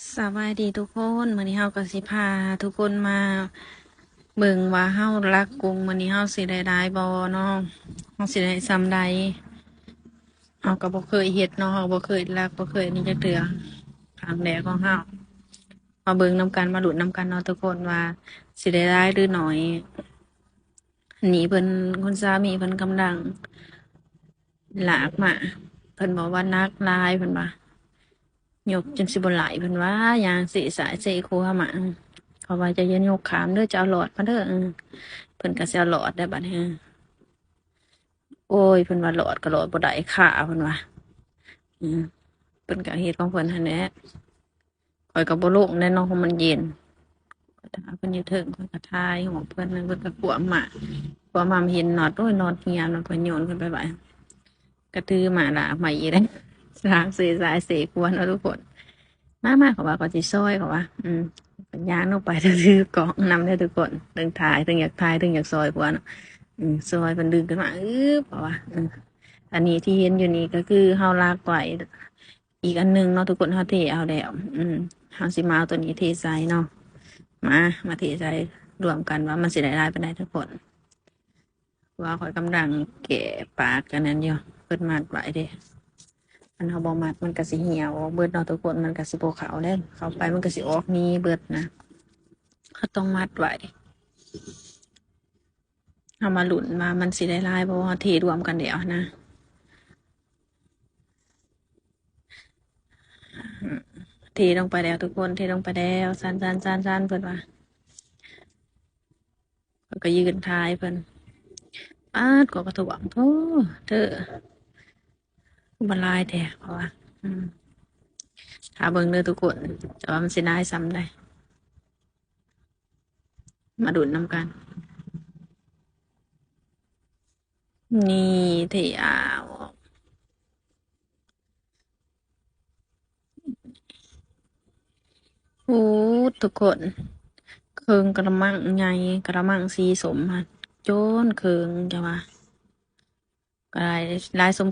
ສະບາຍດີທຸກຄົນ, ມື້ນີ້ເຮົາກໍຊິພາທຸກຄົນມາເບິ່ງວ່າເຮົາລັກກຸ້ງມື້ນີ້ເຮົາຊິໄດ້ຫຼາຍບໍ່ເນາະ, ເຮົາຊິໄດ້ສ່ຳໃດ. ເຮົາກໍບໍ່ເຄີຍເຮັດເນາະ, ເຮົາບໍ່ເຄີຍລັກ ບໍ່ເຄີຍນີ້ຈັກເທື່ອ, ຄັ້ງແລກຂອງເຮົາ. ມາເບິ່ງນຳກັນ ມາລຸ້ນນຳກັນເນາະທຸກຄົນ ວ່າຊິໄດ້ຫຼາຍຫຼືໜ້ອຍ. ນີ້ເພິ່ນ ຄຸນສາມີເພິ່ນກຳລັງລາກມາ, ເພິ່ນບອກວ່າໜັກຫຼາຍ ເພິ່ນວ່າ ຍົກຈົນຊິບໍ່ໄຫຼ້ ເພິ່ນວ່າ ຍ່າງເຊຊ້າຍເຊຂວາມາ. ເຂົາວ່າ ເຈົ້າຢ່າຍົກຂ້າມເດີ ເຈົ້າເອົາຫຼອດມາເດີ. ເອີ ເພິ່ນກໍຊິເອົາຫຼອດໄດ້ບັດນີ້. ໂອ້ຍ ເພິ່ນວ່າຫຼອດກໍຫຼອດບໍ່ໄດ້ຄ່າ ເພິ່ນວ່າ. ອືມ ເພິ່ນກໍເຮັດຂອງເພິ່ນຫັ້ນແຫຼະ. ຂ້ອຍກໍບໍ່ລົງແຫຼະເນາະ ເພາະມັນເຢັນ. ຂ້ອຍຖ້າເພິ່ນຢູ່ເທິງ ຂ້ອຍກໍຖ່າຍຮູບເພິ່ນ, ເພິ່ນກໍຂວາມມາ ຂວາມມາເຫັນໜອດ, ໂອ້ຍ ໜອດເຫຍ ໜອດເພິ່ນໂຍນຂຶ້ນໄປໄວ້. ກະຖືມາລາກມາອີກເດ້ ລາກເຊຊ້າຍເຊຂວາເນາະທຸກຄົນ. ມາ ມາ ເຂົາວ່າ ເຂົາຊິຊ່ອຍ ເຂົາວ່າ. ອືມ ກໍຍ່າງລົງໄປ ຖືກອງນຳເດີທຸກຄົນ, ເທິງຖ່າຍ ເທິງຢາກຖ່າຍ ເທິງຢາກຊ່ອຍຜົວເນາະ. ອືມ ຊ່ອຍເພິ່ນດຶງຂຶ້ນມາ ອຶບ ເຂົາວ່າ. ອືມ ອັນນີ້ທີ່ເຫັນຢູ່ນີ້ກໍຄືເຮົາລາກໄວ້ ອີກອັນໜຶ່ງເນາະທຸກຄົນ, ເຮົາເທເອົາແລ້ວ. ອືມ ເຮົາຊິມາເອົາຕົວນີ້ເທໃສ່ເນາະ. ມາ ມາເທໃສ່ລວມກັນວ່າມັນຊິໄດ້ຫຼາຍປານໃດທຸກຄົນ. ວ່າຂ້ອຍກຳລັງແກະປາກອັນນັ້ນຢູ່, ເພິ່ນມັດໄວ້ເດ້. ຄັນເຮົາບໍ່ມັດມັນກໍຊິຫ່ຽວອອກເບິດເນາະທຸກຄົນ, ມັນກໍຊິບໍ່ເຂົ້າເດ້, ເຂົ້າໄປມັນກໍຊິອອກໜີເບິດນະ. ເຮົາຕ້ອງມັດໄວ້. ເຮົາມາລຸ້ນວ່າມັນຊິໄດ້ຫຼາຍບໍ່, ເຮົາເທລວມກັນແລ້ວນະ. ເທລົງໄປແລ້ວທຸກຄົນ, ເທລົງໄປແລ້ວ. ຊັ້ນໆໆໆ ເພິ່ນວ່າ. ຂ້ອຍກໍຢືນຖ່າຍເພິ່ນ. ປາດ ກວ່າກະຖ້ວງ ໂອ້ ເທີ ຄືມັນຫຼາຍແທ້ ເຂົາວ່າ. ອືມ ຖ້າເບິ່ງເດີທຸກຄົນ ແຕ່ວ່າມັນຊິຫຼາຍສ່ຳໃດ. ມາລຸ້ນນຳກັນ. ນີ້ ເທອາວອອກ. ໂອ້ ທຸກຄົນ ເຄິ່ງກະລະມັງໃຫຍ່ ກະລະມັງສີສົ້ມຫັ້ນ ຈົນເຄິ່ງ ຈັ່ງວ່າ ກໍຫຼາຍ ຫຼາຍສົມ